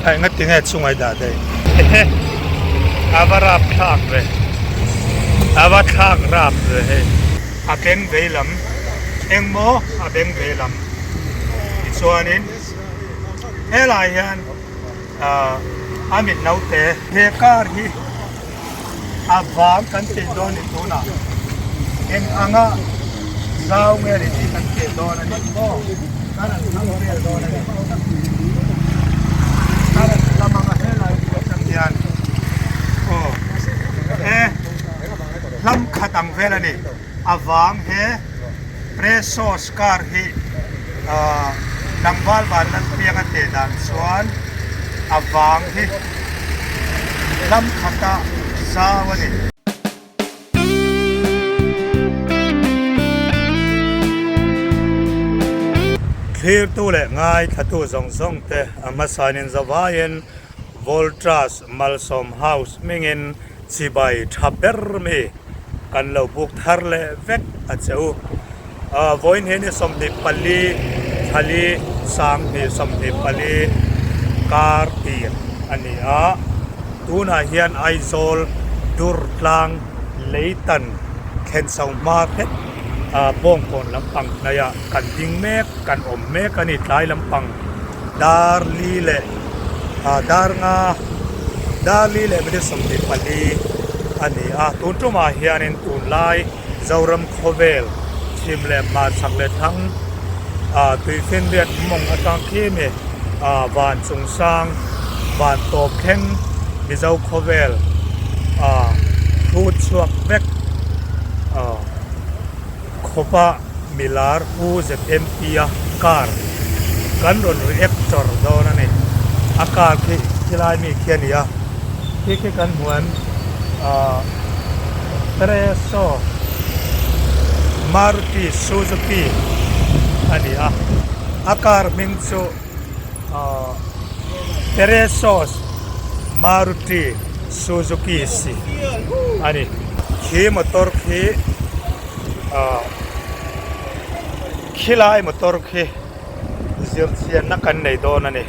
Engati nge chunga i dah daih? Ehe, a va rap thlak ve, a va thlak rap ve hei. A beng vei lam, engmaw a beng vei lam tichuanin helai hian a mit naute he car hi a vang kan tih dawn ni tunah eng anga zau nge ni tih kan tih dawn a ni maw kan han thlang vel dawn a ni kan han thlam anga helai bul atang hian aw e hlam khat ang vel a ni a vang he Presos car hi tlangval van lan piang a teh dan chuan a vang hi lam khata zau a ni. Thlirtu leh ngaithlatu zawng zawng te a hmasain zavaiin Voltas Malsawm House hmingin chibai tha ber mi kan lo buk thar leh vek a che u. Vawiin hi ni 24 thlali 2024 kar tir a ni a, tunah hian Aizawl Durtlang Leitan thlenchho hma hret Bawngkawn lampang hnaiah kan ding mek, kan awm mek a ni tlai lampang dar li leh dar nga dar li leh minute 24 a ni a, tun tumah hianin tunlai. Zoram khawvel chhim leh hmar chhak leh thlang ah tuifinriat mawng atang khi mi ah van chung sang van tawp thleng Mizo khawvel ah hrut chhuak vek ah khawpa milar Pu ZMP a car kan rawn react chawr dawn a ni a car khi khilai mi khi a ni a khi khi kan hmu em ah Presso Maruti Suzuki a ni a a car hming chu ah Presso Maruti Suzuki si a ni khi motor khi. Ahh khilai motor khi zirchianna kan nei dawn a ni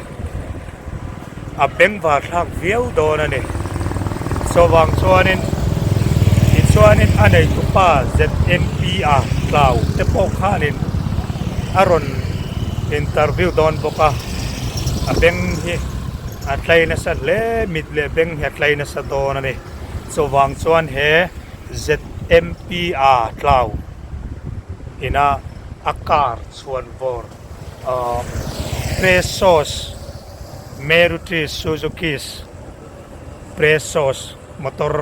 a bengvar thlak viau dawn a ni chuvang chuanin tichuanin a neitupa Z_M_P a tlau te pawh khanin a rawn interview dawn bawk a a beng hi a tlai nasa hle mit leh beng hi a tlai nasa dawn a ni chuvang chuan he. ZMPA Tlau ina a car chhuan vawr Presos Maruti Suzuki's Presos motor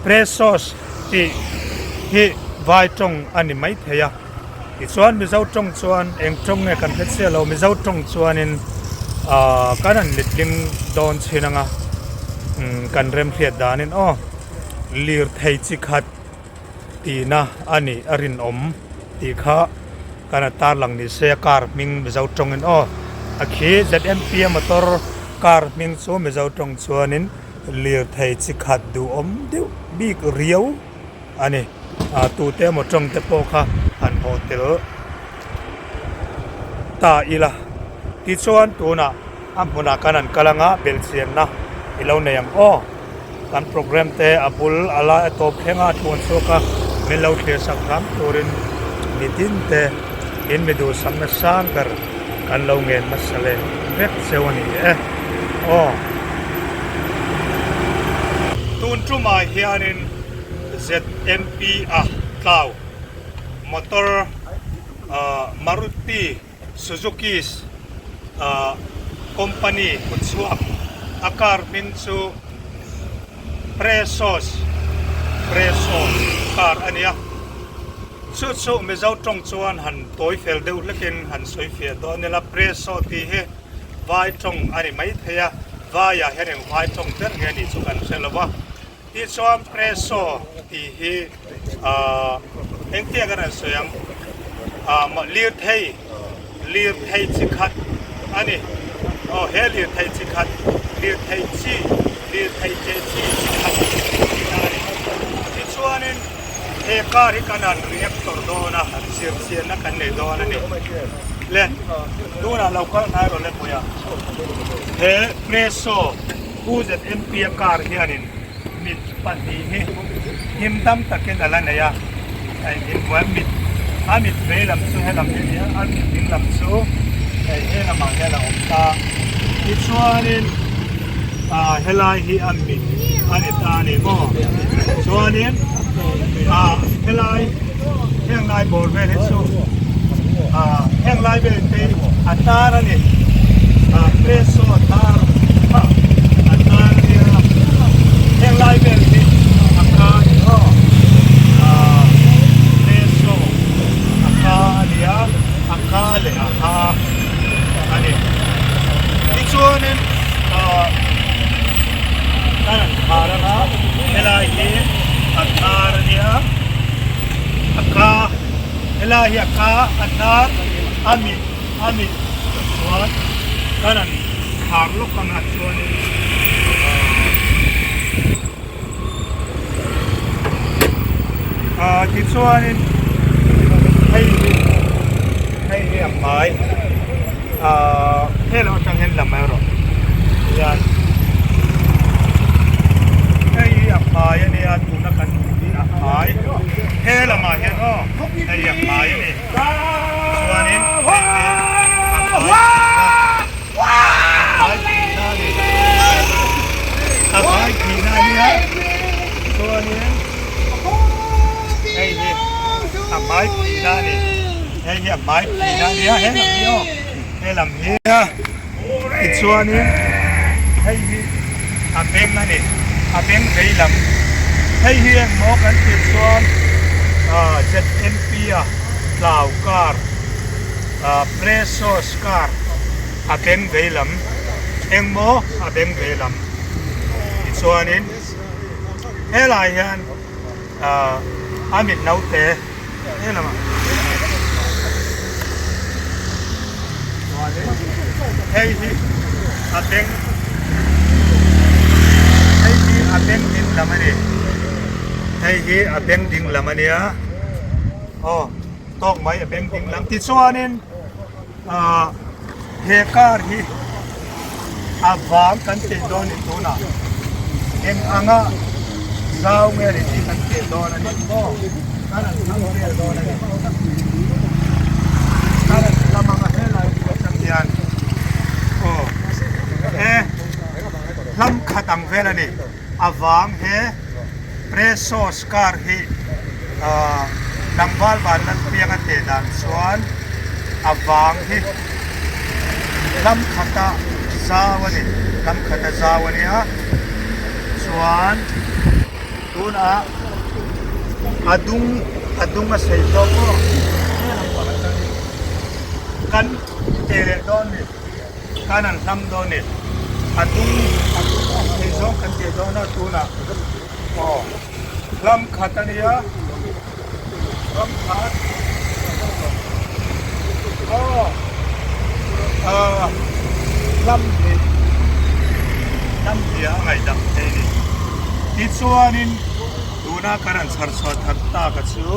Presos tih hi vai tawng a ni maithei a tichuan Mizo tawng chuan eng tawng nge kan hre chiah lo Mizo tawng chuanin ahh kan han letling dawn chhin anga kan remhriat danin aw. Lirthei chi khat tihna a nih a rinawm tih kha kan a tarlang ni se a car hming Mizo tawngin aw a khi ZMP a motor car hming chu Mizo tawng chuanin lirthei chi khat duhawm deuh bik riau a ni ah tute emaw tawng te pawh kha han haw tel ta ila tichuan tunah a hmunah khan an kal anga belhchianna i lo nei ang aw. Kan program te a bul a lai a tawp thleng a tluan chhuak a, min lo thlir sak hram turin mitin te in mi duhsakna sang ber kan lo ngen hmasa leh vek cheu a ni e aw. Tun tumah hianin ZMP a tlau motor Maruti Suzuki's company kut chhuak a car hming chu Presos Presos car a nia chu chu Mizo tawng chuan han tawi fel deuh hlekin han sawi fiah dawn ila Preso tih hi vai tawng a ni maithei a vaiah hian eng vai tawng ber nge nih chu kan hre lo va. Tichuan Presso tih hi ahh engtiang a rawn sawi ang ahh lirthei lirthei chi khat a ni aw he lirthei chi khat lirthei chi lirthei che chi chi khat tihna a ni tichuanin he car hi kan han reactor dawn a zirchianna kan nei dawn a ni. Le tunah lo kal hnai rawh le puia. He Presso Pu ZMP a car hianin mit pahnih hi him dam takin a la nei a, hei inhmuai mit a mit vei lam chu helam hi a ni a, a mit ding lam chu hei he lamah hian a awm ta. Tichuanin ah helai hi a mit a ni ta a ni maw? Chuanin ah helai heng lai bawr vel hi chu ah heng lai vel te a tar a ni ah presso a tar a tar a nia heng lai vel hi a ka a ni maw ah presso a ka a nia a ka leh a ha a ni tichuanin ah kan an khar anga helai hi a tar a nia a ka helai hi a ka a hnar a mit a mit chuan kan an khar lawk anga chuanin ah tichuanin hei hi hei hi a hmai ah hel atang hian la mai rawh hian hei hi a hmai a nia tuna kan hmuh hi a hmai he lamah hian aw hei a hmai a ni chuanin hei hi a hmai a hmai phihna a ni a hmai phihna a nia chuanin hei hi a hmai phihna a ni hei hi a hmai phihna a nia he lam hi aw he lam hi tichuanin hei hi a beng a ni a beng vei lam hei hi engmaw kan tih chuan ah Z_M_P a tlau car ah Presso Car a beng vei lam engmaw a beng vei lam tichuanin helai hian ahh a mit naute helamah hei hi a beng hei hi a beng ding lam a ni hei hi a beng ding lam a nia aw. Tawk mai a beng ding lam tichuanin ahh he car hi a vang kan teh dawn ni tunah eng anga zau nge ni tih kan teh dawn a ni maw kan han thlang vel dawn a ni kan han thlam anga helai bul atang hian aw he hlam khat ang vel a ni a vang he Presso car hi tlangval van lan piang a teh dan chuan a vang hi lam khata zau a ni lam khata zau a nia chuan tunah a dung a dung a sei tawk aw kan teh leh dawn ni. Khan an hlam dawn ni. A dung a dung a thei zawng kan tih dawn a tunah aw hlam khat a nia hlam khat aw ah hlam hnih hlam hnih a ngaihdam thei ni tichuanin tuna kan han chhar chhuah that tak a chu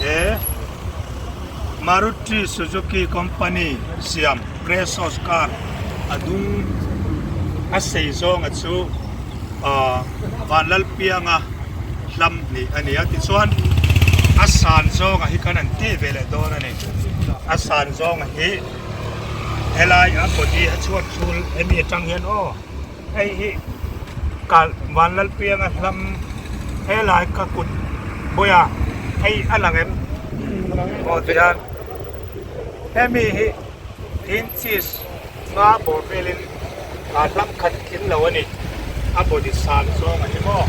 he. Maruti Suzuki company siam Presso car a dung a sei zawnga chu ahh Vanlalpianga hlam hnih a ni a tichuan a san zawnga hi khan an teh ve leh dawn a ni a san zawnga hi helai a body a chhuat chhul hemi atang hian aw hei hi kal Vanlalpianga hlam helai ka kut buia hei a lang em aw tihian hemi hi inches nga bawr velin ah hlam khat tling lo a ni a body san zawng a ni maw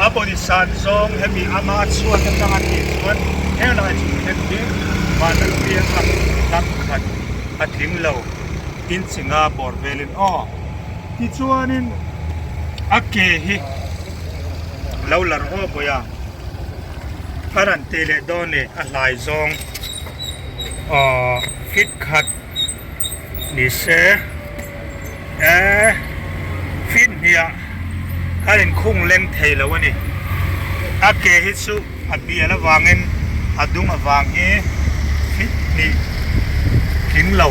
a body san zawng hemi ama chhuat atanga tih chuan helai chung then hi Vanlalpianga hlam khat a tling lo. Inchi nga bawr velin aw tichuanin a ke hi lo lar aw bawi a a rawn tih leh dawn ni a hlai zawng aw fit khat ni se eh fit hniah a inkhung leng thei lo a ni a ke hi chu a bial avangin a dung avang hi fit hnih. tling lo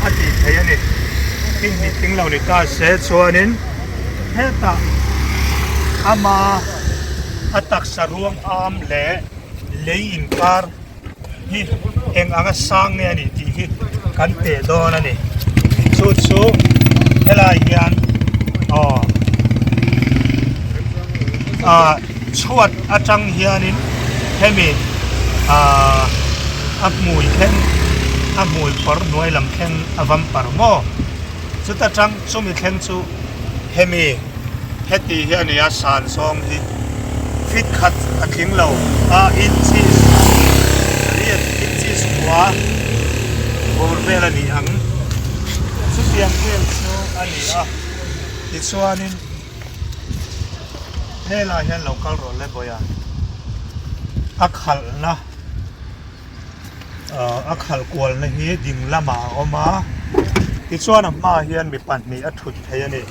a tih theih a ni. Feet hnih tling lo ni ta se chuanin hetah ama a taksa ruang am leh lei inkar hi eng anga sang nge a nih tih hi kan teh dawn a ni. Chu chu helai hian aw ah chhuat atang hianin hemi ah a hmui thleng a hmui kawr hnuai lam thleng a vam par maw chuta tang chumi thleng chu hemi heti hi a ni a san zawng hi feet khat a tling lo a inches riat inches kua bawr vel a ni ang chutiang vel chu a ni a tichuanin helaiah hian lo kal rawh le bawiha a khalhna. Ahh a khalh kualna hi ding lamah a awm a tichuan a hmaah hian mi pahnih a thut thei a ni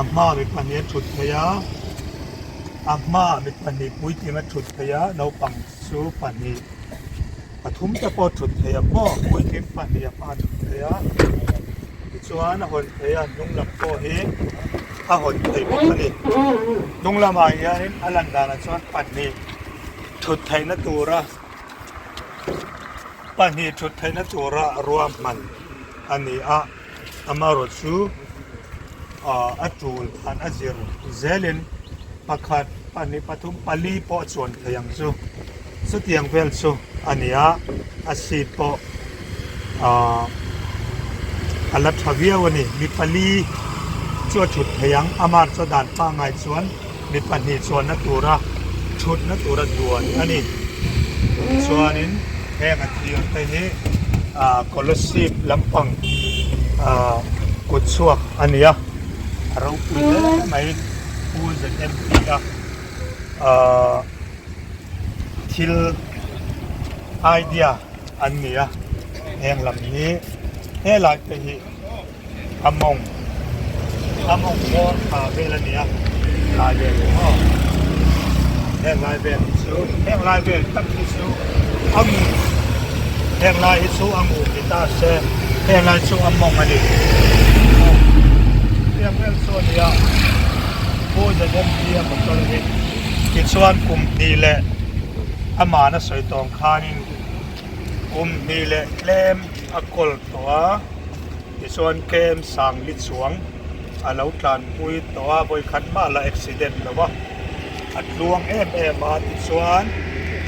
a hmaah mi pahnih a thut thei a a hmaah mi pahnih puitling a thut thei a naupang chu pahnih pathum te pawh a thut thei ang maw puitling pahnih a hmaah a thut thei a tichuan a hawn thei a hnung lam pawh hi a hawn thei bawk a ni hnung lamah hianin a lan danah chuan pahnih thut theihna tura pahnih thut theihna tura ruahman a ni a amaherawh chu ah a tul han a zir zelin pakhat pahnih pathum pali pawh a chuan thei ang chu chutiang vel chu a ni a a seat pawh ah a la tha viau a ni mi pali chu a thut thei ang amah chu dan pangngai chuan. Mi pahnih chuanna tura thutna tura duan a ni. Chuanin heng a thir te hi ah Kolasib lampang ah kut chhuak a ni a, a ropui hle mai Pu ZMP a ah thil idea an ni a, heng lam hi helai te hi. A mawng a mawng bawr tha vel a nia lai vel hi maw heng lai vel hi chu heng lai vel tak hi chu a ngu heng lai hi chu a ngu ni ta se heng lai chu a mawng a ni heng vel chu a nia Pu ZMP a motor hi tichuan kum hnih leh amahna sawi tawng khanin kum hnih leh tlem a kawl tawh a. Tichuan kem sang li chuang a lo tlanpui tawh a, vawikhat mah la accident lo a, a tluang em em a, tichuan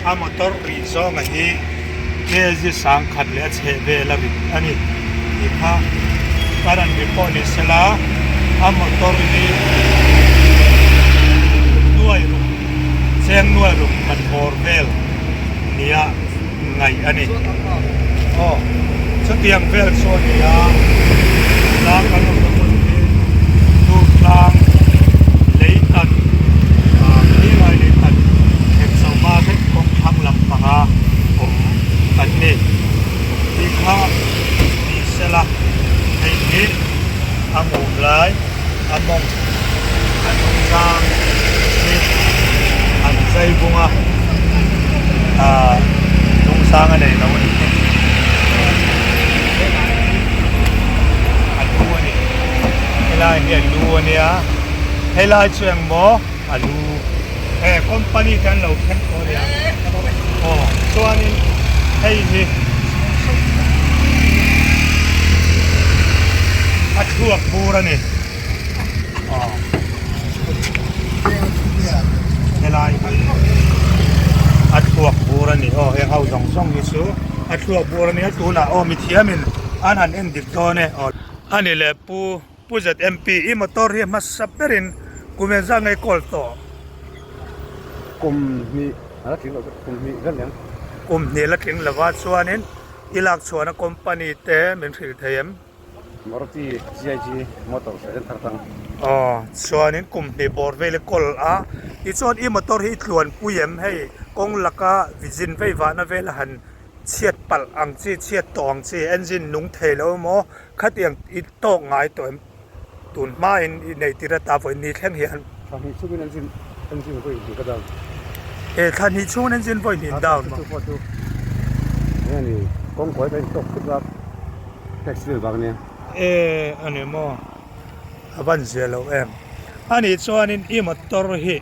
a motor rih zawnga hi kg sangkhat leh a chheh vel a rit a ni tih kha ka rawn ri pawh ni sela a motor hi nuai ruk cheng nuai ruk khat bawr vel nia ngaih a ni. Aw, chutiang vel chu a ni a, tuna kan awmna hmun hi Durtlang lei tan ah khilai lei tan thlen chho hma vek kawng thlang lam panga awm kan ni tih kha ni sela hei hi a ngum lai a mawng a hnung zang hi an zai bung a ahh hnung zang a nei lo a ni a lu a ni helai hi a lu a nia helai chu engmaw a lu he company te an lo thleng tawh a nia aw chuanin hei hi a thluak bur a ni aw helai hi a thluak bur a ni aw heng ho zawng zawng hi chu a thluak bur a nia tunah aw mithiamin an han en dik dawn e aw a ni leh pu. Pu ZMP, i motor hi hmasa berin kum engzah nge kawl tawh? Kum hnih a la tling lo, kum hnih la tling. Kum hnih la tling lova chuanin i lak chhuahna company te min hrilh thei em? Maruti GIG Motors a en thar tang. Aw, chuanin kum hnih bawr vel i kawl a, tichuan i motor hi i tluanpui em? Hei kawng laka vizin vei vahna vela han chhiat palh ang chi, chhiat tawh ang chi, engine nung thei lo emaw Khatiang i tawk ngai tawh em? Tun hmain i nei tir ata vawi ni thleng hian. Thla hnih chungin engine engine vawi hnih ka down. E thla hnih chungin engine vawi hnih down maw? Chu pawh chu eng a ni? Kawng kawi ka intawk thut a, accident vang ania. E a ni maw? A van zia lo em. A nih chuanin i motor hi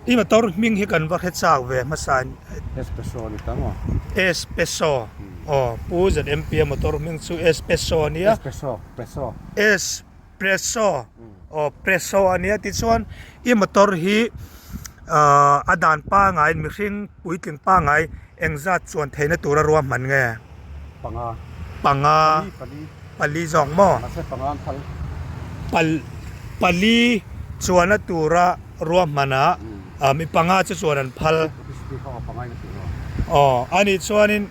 i motor hming hi kan va hre chak ve hmasa in. Espresso a ni ta maw? Espresso aw Pu ZMP a motor hming chu Espresso a nia. Espresso, presso. Espresso aw presso a nia tichuan i motor hi a dan pangai mihring puitling pangai engzat chuan theihna tura ruahman nge? Panga. Panga. Pali, pali. Pali zawk maw? Mahse panga an phal. Pal, pali chuanna tura ruahmanah mi panga chu chuan an phal. Aw, anih chuanin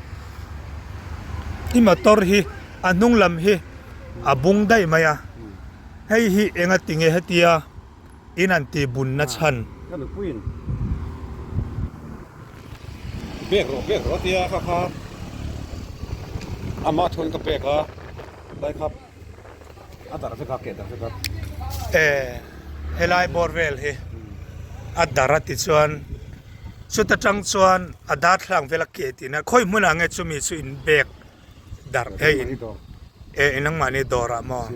i motor hi a hnung lam hi a bung daih mai a, hei hi enga tinge hetia in an tih bunna chhan. Ka nupuiin pek rawh pek rawh a tia kha kha ama thun ka pek a lai kha a darh vek a keh darh vek a. E helai bawr vel hi a darh a tichuan chuta tang chuan a darthlalang vel a keh tihna khawi hmunah nge chumi chu in bek darh hei in eh nangmahni dawrah maw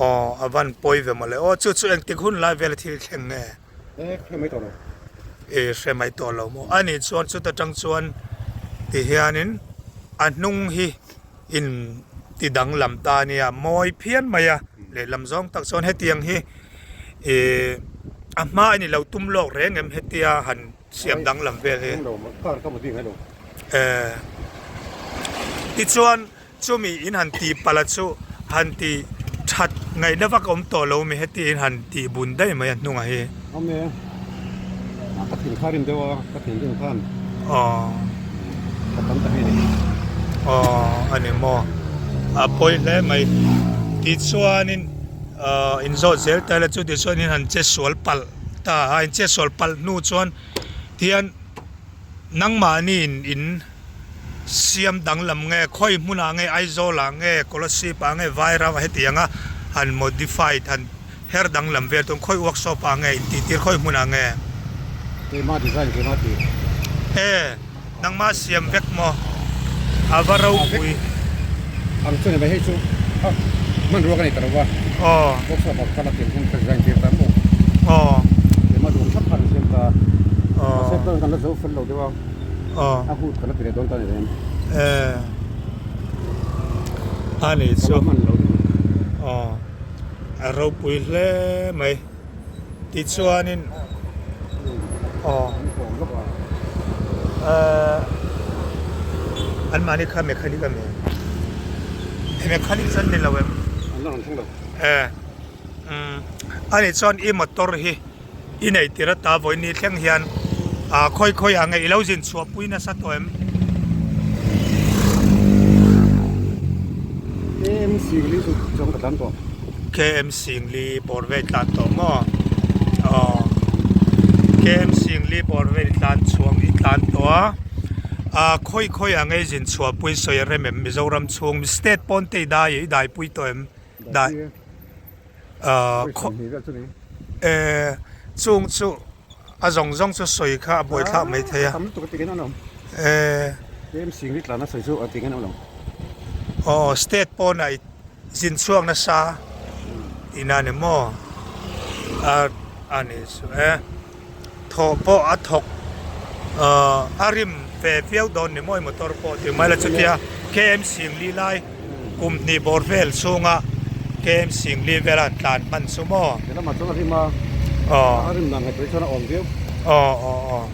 aw a van pawi ve mawle aw chu chu engtik hun lai vela thil thleng nge eh hre mai tawh lo maw a nih chuan chuta tang chuan ti hianin a hnung hi in ti danglam ta a nia mawi phian mai a lehlam zawng tak chuan hetiang hi ih a hma a ni lo tum lawk reng em hetia han Siam danglam vel hi. Eh. Tichuan chumi in han tih palh a chu han tih that ngaihna vak a awm tawh lo mi heti in han tih bun daih mai a hnungah hi. Awm e. Ka thin kha rim deuh a, ka thin rim khan. Aw. Ka tam ta hei ni. Aw a ni maw. A pawi hle mai. Tichuanin inzawt zel ta ila chu tichuanin han che sual palh. Ta a in chetsual palh hnu chuan tihian nangmahni in in siam danglam nge khawi hmunah nge Aizawl ah nge Kolasib ah nge Vairam ah hetiang a han modified han her danglam vel chuan khawi workshop ah nge in tih tir khawi hmunah nge. Keimah design keimah tih. E Nangmah siam vek maw? A va ropui. Ang chu ni mai hei chu a hmanrua ka nei ta lo va. Aw. Workshop ah ka la tir hian ka design tir ta maw. Aw. Keimah duhawm thlap khan siam ta. Aw. Mahse tawng kan la zo fel lo deuh a. Aw. A hood ka la ti leh dawn ta ni reng. Eh. A nih chu. Ka la hman lo deuh. Aw. A ropui hle mai. Tichuanin aw ahh anmahni kha mechanic a ni em mechanic chu an ni lo em eh umm a nih chuan i motor hi i nei tir ata vawiin thleng hian ah khawi khawi ah nge i lo zin chhuah pui nasa tawh em. KM Singli bawr vel tlan tawh maw? Aw KM Singli bawr vel tlan chhuang i tlan tawh a ah khawi khawi ah ngei zin chhuah pui sawi a rem em Mizoram chhung state pawn te i dai i dai pui tawh em dai ah khaw eh chung chu a zawng zawng chu sawi kha a buai thlak mai thei a eh aw state pawnah i Zin chhuak nasa tihna a ni maw? A a ni chu e. Thawh pawh a thawk ahh a rim ve viau dawn ni maw i motor pawh tih mai la chutia KM Singli lai kum hnih bawr vel chhunga KM Singli vela an tlan hman chu maw? He lamah chuan a rim a, a rim dan ngaihtuah hi chuan a awm viau. Aw aw aw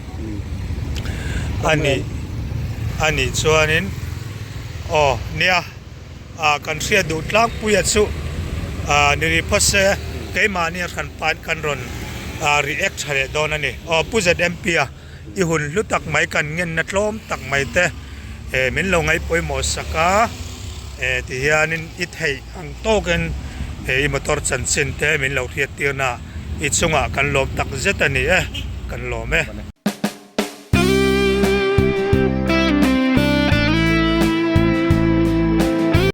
a nih a nih chuanin aw nia. Ah kan hriat duh tlangpuia chu ah ni rih phawt se keimahni a hran pain kan rawn ah react tha leh dawn a ni. Aw Pu ZMP a i hun hlu tak mai kan ngenna tlawm tak mai te eh min lo ngaih pawimawh sak a eh ti hianin i theih ang tawkin eh i motor chanchin te min lo hriat tirna i chungah kan lawm tak zet a ni e kan lawm e.